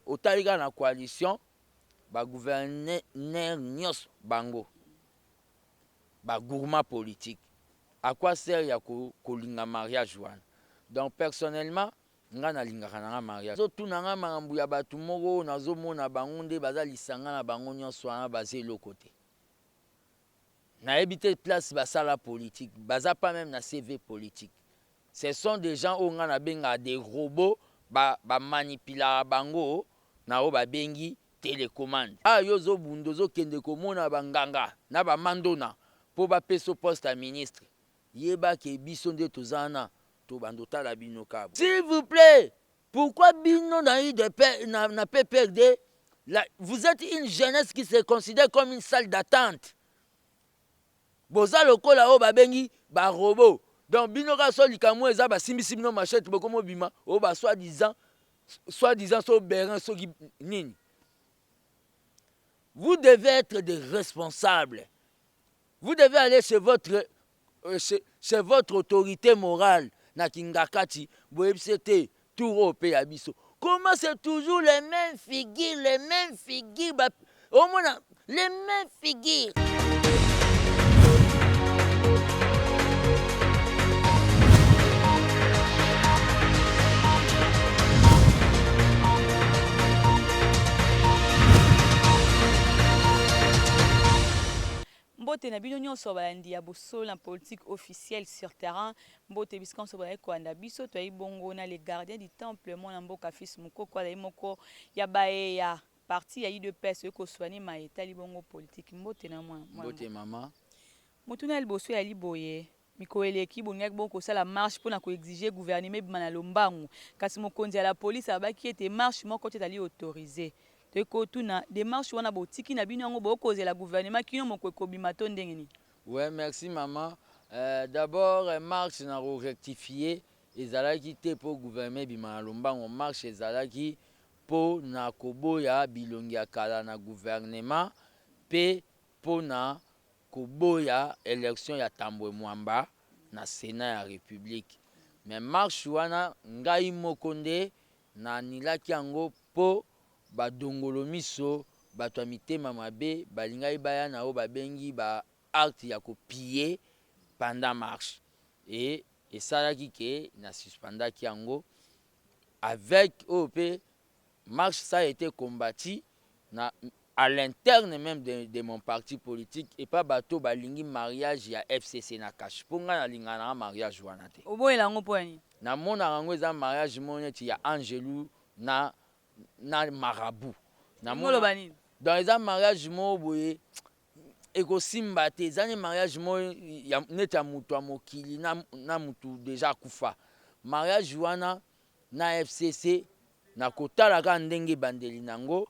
Otali kaka na coalition ba gouverneur nionso bango ba gourmand politique à quoi sert ya kolinga mariage wana donc personnellement nga nalingaka na nga mariage Ozo tuna nga makambo ya batu moko oyo nazo mona bango nde baza lisanga na bango nionso wana baza eloko te nayebi te place basala politique baza pas meme na CV politique Ce sont des gens oyo nga na bengaka des robots ba ba manipulaka bango na oyo ba bengi telecommande. Ah yo ozo bunda ozo kende ko mona ba nganga na ba mandona po ba pesa yo poste ya ministre yeba ke biso nde toza wana to bando tala bino kaka boye. S'il vous plait pourquoi bino na udps na PPRD la vous etes une jeunesse qui se considère comme une salle d'attente Boza lokola oyo babengi ba robot donc bino kaka soki likambo eza basimbisi bino machette bokomi obima oyo ba soit disant soit disant so berin soki nini vous devez être des responsables vous devez aller chez votre euh, chez, chez votre autorité morale na kingakati boyebisi ete tour oyo mpe ya biso comment c'est toujours les mêmes figures les mêmes figures ba omona les mêmes figures. Mbote na bino nionso balandi ya bosolo na politique officielle sur terrain. Mbote bisika nionso bozali kolanda biso. Toyali bongo na le gardien du temple mwana mboka fils Mukoko azali moko ya baye ya parti ya udps oye ko soigner maye etali bongo politique. Mbote na mwana Mbote mboka. mama. Motuna ya liboso eyali boye, mikolo eleki bolingaki bongo kosala marche mpo na ko exiger gouvernement ebima na lombangu kasi mokonzi ya la police alobaki ete marche moko te ezali autorisee. Toyei kotuna, demarche wana botiki na bino yango bokozela gouvernement kino mokolo ekobima to ndenge nini? Ouais merci maman d'abord marche na ko rectifier ezalaki te po gouvernement ebima na lombango marche ezalaki po na koboya bilongi ya kala na gouvernement pe po na koboya election ya Tambwe Mwamba na senat ya republique mais marche wana ngai moko nde Na annulaki yango po ba dongolo miso, bato ya mitema mabe balingaki baya na oyo babengi ba actes ya ko piller pendant marche et esalaki que na suspendaki yango avec oyo pe marche ça a ete combattu na à l'interne meme de mon parti politique epa bato oyo balingi mariage ya FCC na Cach po ngai nalingaka nanga mariage wana te. Oboyela yango po ya nini? Namonaka yango eza mariage moko neti ya Angelu na na marabout. Elingi oloba nini? Donc eza mariage moko boye ekosimba te eza nde mariage moko ya neti ya mutu ya mokili na na mutu dejà akufa. Mariage wana na FCC na kotala kaka ndenge ebandeli na yango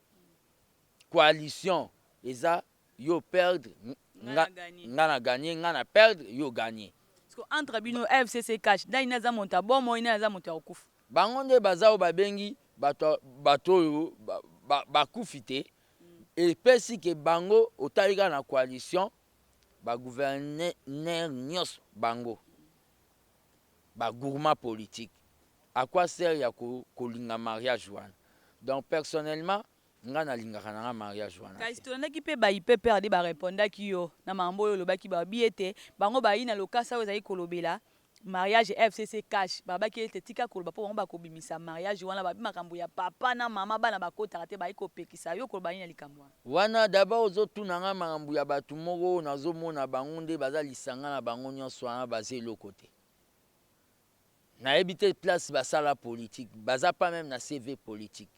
coalition eza yo perdre nga nga na gagne nga na perdre yo gagne. Sikoyo entre bino FCC cash nani aza moto ya bomoi nani aza moto ya kokufa? Bango nde baza oyo babengi bato bato oyo bakufi te epesi ke bango otali kaka na coalition ba gouverneur nionso bango ba gourmand politique à quoi sert ya kolinga mariage wana donc personnellement Nga na lingaka na nga mariage wana Kasi te. tolandaki pe bayi PPRD ba repondaki yo na makambo oyo olobaki balobi ete bango bayi na lokasa oyo ezali kolobela mariage FCC cash balobaki ete tika koloba po bango bakobimisa mariage wana balobi makambo ya papa na mama bana bakotaka te bayi kopekisa yo okoloba nini na likambo wana? Wana d'abord ozo tuna nga makambo ya batu moko oyo nazo mona bango nde baza lisanga na bango nionso wana baza eloko te. Nayebi te place basala politique baza pas meme na CV politique.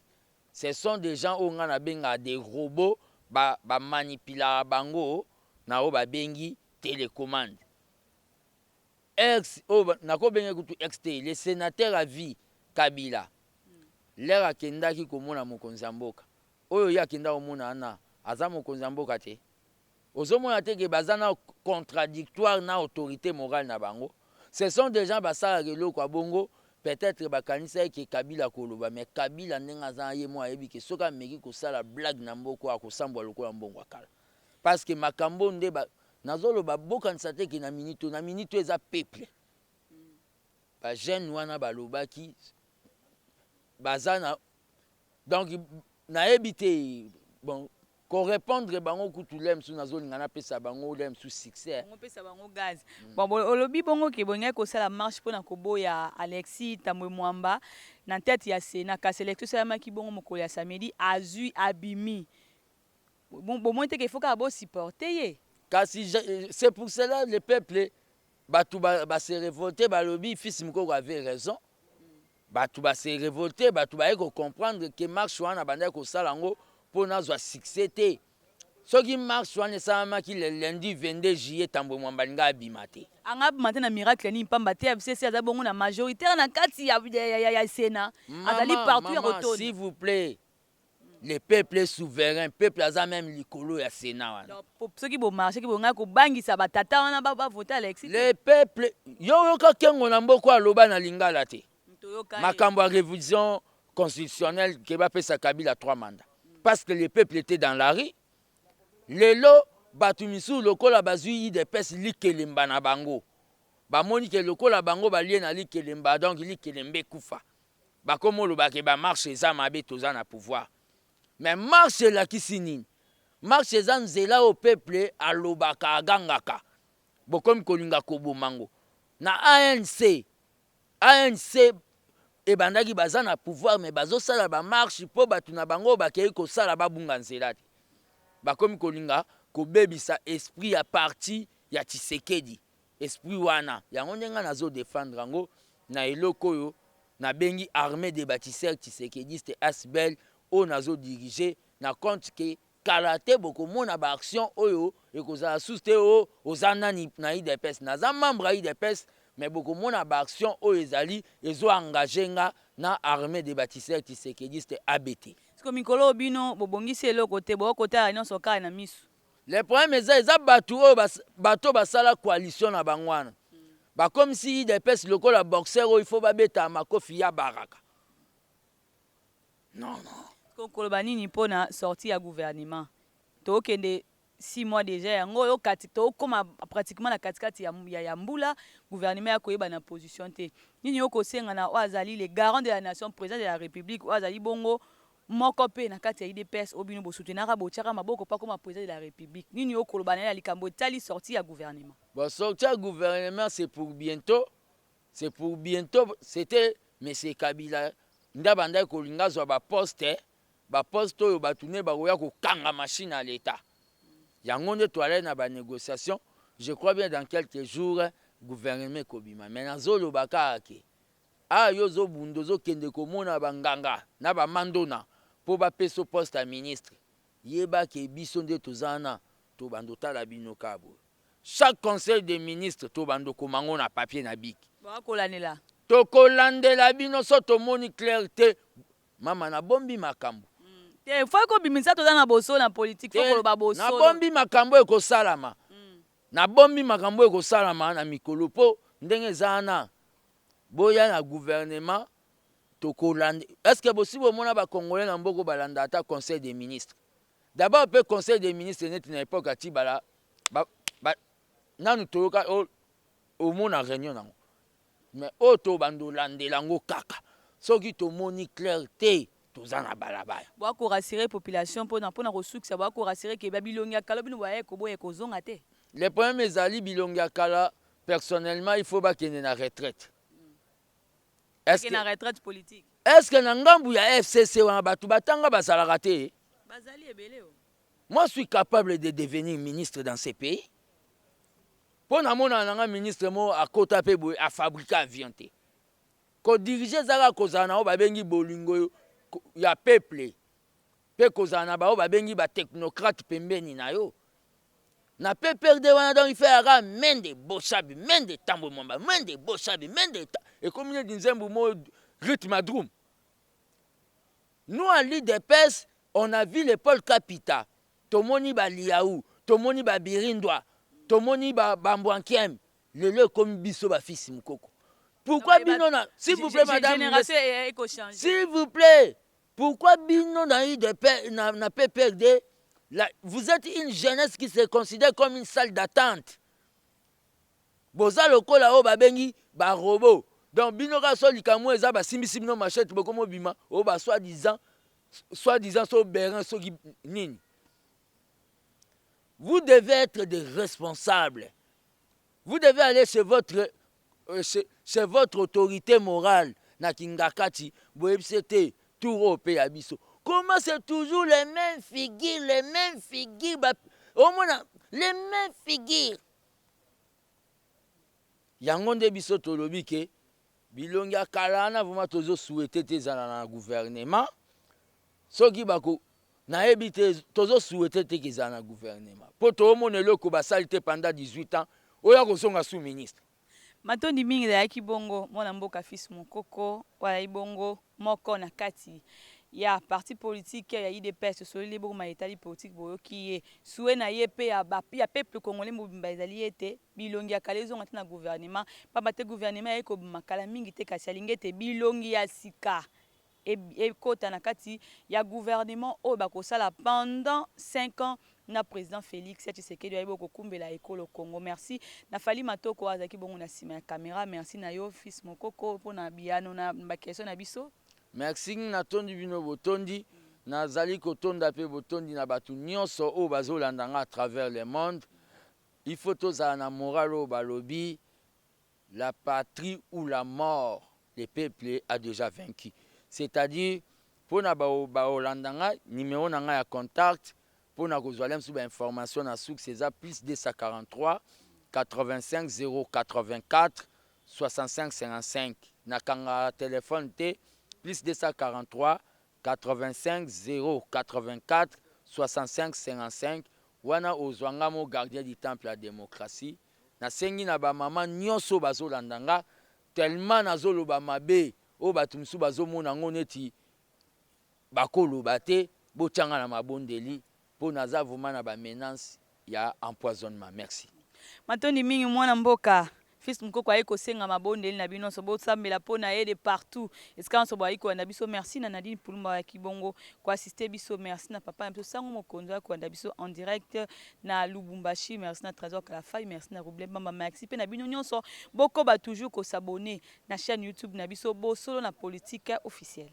Ce sont des gens oyo nga na bengaka des robots ba ba manipulaka bango na oyo ba bengi telecommande. Ex oyo nako benga ye kutu ex te le senateur à vie Kabila l'heure akendaki komona mokonzi ya mboka oyo ye akenda komona wana aza mokonzi ya mboka te? Ozo mona te que baza na contradictoire na autorite morale na bango? Ce sont des gens basalaka eloko ya bongo peut etre bakanisaki que Kabila akoloba mais Kabila ndenge aza wana ye moko ayebi que soki ameki kosala blague na mboka oyo akosambwa lokola mbongo ya kala parce que makambo oyo nde ba nazoloba bokanisa te que na minute oyo na minute oyo eza peuple ba jeunes wana balobaki baza na. Donc nayebi te, bon, korépondre bango kutu le mosusu nazolinga napesa bango le mosusu succès. Bango pesa bango gaz. Bon, olobi bongo ke bolingaki kosala marche mpona koboya Alexis Tambwe Mwamba na tête ya Sénat, kasi élection esalamaki bongo mokolo ya samedi, azwi, abimi. Bomoni te ke il faut kaka bosupporte ye? Kasi c'est pour cela le peuple, bato base révolté, balobi Fils Mokoko avait raison. Bato base révolté, bato baye kocomprendre ke marche wana bandaki kosala yango mpo nazwa succès te. Soki marche wana esalamaki le lundi 22 juillet, Tambwe Mwamba alinga abima te. Anga abima te na miracle nini? Pamba te FCC aza bongo na majoritaire na kati ya Sénat, azali partout ya kotonda. S'il vous plaît, le peuple est souverain. Peuple aza même likolo ya Sénat wana. Soki bomarcheki, bongai kobangisa batata wana bavote Alexis. Le peuple, yo yoka kengo na mboka aloba na lingala te, makambo ya révision constitutionnelle ke bapesa Kabila trois mandats, parce que le peuple était dans la rue. Lelo bato misusu lokola bazwi UDPS likelemba na bango, bamoni ke lokola bango balie na likelemba, donc likelemba ekufa, bakomi olobaka bamarche eza mabe, toza na pouvoir. Mais marche elakisi nini? Marche eza nzela oyo peuple alobaka, agangaka. Bokomi kolinga koboma ngo na ANC. ANC ebandaki, baza na pouvoir, mais bazosala bamarche mpo bato na bango bakei kosala babunga nzela te. Bakomi kolinga kobebisa esprit ya parti ya Tshisekedi. Esprit wana, yango nde ngai nazodefendre yango na eloko oyo nabengi Armée de Bâtisseur Tshisekediste ASBL, oyo nazodirige na compte ke kala te bokomona baaction oyo ekozala susu te. O oza nani na UDPS? Naza membre ya UDPS, mais bokomona baaction oyo ezali ezoengage nga na Armée de Bâtisseur Tshisekediste ABT. Siko mikolo oyo bino bobongisi eloko te, bokotala nyonso kaka na miso. Le problème eza bato oyo bato basala coalition na bango wana, bakomisi UDPS lokola boxer oyo il faut babeta makofi ya baraka. Non, non. Koloba nini mpona sortie ya gouvernement? Tokende 6 mois déjà yango oyo kati, tokóma pratiquement na katikati ya mbula, gouvernement ya koyeba na position te. Nini oyo kosenga na oyo azali le garant de la nation, président de la République, oyo azali bongo moko mpe na kati ya UDPS, oyo bino bosoutenaka, botiaka maboko mpo akóma président de la République? Nini oyo koloba na ye ya likambo etali sortie ya gouvernement? Bon, sortie ya gouvernement, c'est pour bientôt, c'est pour bientôt. C'était monsieur Kabila nde abandaki kolinga azwa baposte, baposte oyo bato ne bakoya kokanga machine ya l'État. Yango nde toalai na banégociation. Je crois bien, dans quelques jours gouvernement ekobima. Mais nazoloba kaka ke awa yo ozobunda, ozokende komona banganga na bamandona mpo bapesa poste ya ministre, yeba ke biso nde toza wana, tobanda otala bino kaka boye. Chaque conseil des ministres, tobanda okoma ngo na papier na bic. Bakolandela. Tokolandela bino. So tomoni clair te, mama, nabombi makambo. Te, faut kobimisa, toza na bosolo na politique, faut koloba bosolo. Nabombi makambo ekosalama. Nabombi makambo ekosalama na mikolo, mpo ndenge eza wana, boya na gouvernement, tokolanda. Est ce que bosi bomona bacongolais na mboka balanda ata conseil des ministres? D'abord mpe conseil des ministres neti na époque ya Tshibala nanu toyoka omona réunion nango. Mais oyo tobanda olandela yango kaka soki tomoni clair te, toza na balabala. Boakorassurer population mpona kosukisa, boakorassurer ke babilongi ya kala bino boye koboya kozonga te? Le problème ezali bilongi ya kala, personnellement, il faut bakende na retraite. Est na retraite politique. Est ce que na ngambu ya FCC wana bato batanga bazalaka te? Bazali ebele o. Moi, je suis capable de devenir ministre dans ce pays, mpo namonana nanga ministre mo akota mpe boye afabrika avion te. Kodirige ezaka kozala na oyo babengi bolingo ya peuple, mpe kozala na baoyo babengi batechnocrate pembeni na yo na PPRD wana. Donc il fait yaka Mende Bosabi, Mende Tambwe Mwamba, Mende Bosabi, Mende, ekomi neti nzembo mo rythme ya drum. Nous, à l'UDPS, on a vu le Paul Kapita, tomoni baliau, tomoni babirindwa, tomoni bambwankiem. Lelo ekomi biso bafils Mokoko. Pourquoi bino na, s'il vous plaît, madame, s'il vous plaît, pourquoi bino na UDP, na PPRD, la, vous êtes une jeunesse qui se considère comme une salle d'attente? Boza lokola oyo babengi barobots. Donc bino kaka so likambo eza, basimbisi bino machette, bokomi obima oyo ba soi-disant. Soit disant so berin soki nini. Vous devez être des responsables. Vous devez aller chez votre, euh, chez, chez votre autorité morale na Kingakati, boyebisi ete tour oyo mpe ya biso. Comment c'est toujours les mêmes figures, les mêmes figures, ba, omona les mêmes figures. Yango nde biso tolobi ke bilongi ya kala wana vraiment tozo souhaiter te ezala na gouvernement. Soki bako nayebi te tozo souhaiter te ke ezala na gouvernement po toomona eloko basali te pendant 18 ans oyo akozonga sous ministre. Matondi mingi ezalaki bongo mwana mboka Fils Mukoko oyo azali bongo moko na kati ya parti politique ya udps. Tosololi bongo maye etali politique, boyoki ye souhait na ye mpe ya ba ya peuple congolais mobimba ezali ete bilongi ya kala ezonga te na gouvernement, pamba te gouvernement eyaki kobima kala mingi te, kasi alingi ete bilongi ya sika ekota na kati ya gouvernement oyo bakosala pendant 5 ans na president Felix Tshisekedi oyo ayebi kokumbela ekolo Congo. Merci na Fally Matoko azalaki bongo na sima ya camera. Merci na yo Fils Mokoko pona biyano na ba question na biso. Merci natondi bino botondi. Nazali kotonda pe botondi na batu nionso oyo bazolanda nga à travers le monde. Il faut tozala na morale oyo balobi La patrie ou la mort le peuple a dejà vaincu c'est à dire pona ba olanda nga numero na nga ya contact pona kozua lemsu ba information na source eza plus 243 85 084 65 55 na kangaka telephone te plus 243 85 084 65 55 wana ozua nga mo gardien du temple ya democratie. Nasengi na ba maman nionso oyo bazolanda nga tellement nazoloba mabe oyo batu misusu bazomona yango neti bakoloba te botia nga na mabondeli po naza vraiment na ba menance ya empoisonnement merci. Matondi mingi mwana mboka. Fils Mukoko aye kosenga mabondeli na bino nionso bosambela po na ye de partout esika nionso boyaki kolanda biso merci na Nadine Pulumba ayaki bongo ko assister biso merci na papa na biso Sango Mokonzi ayaki kolanda biso en direct na Lubumbashi merci na Tresor Kalafay merci na Ruble Mbamba merci pe na bino nionso bokoba toujours ko s'abonner na chaine YouTube na biso Bosolo na Politique Officielle.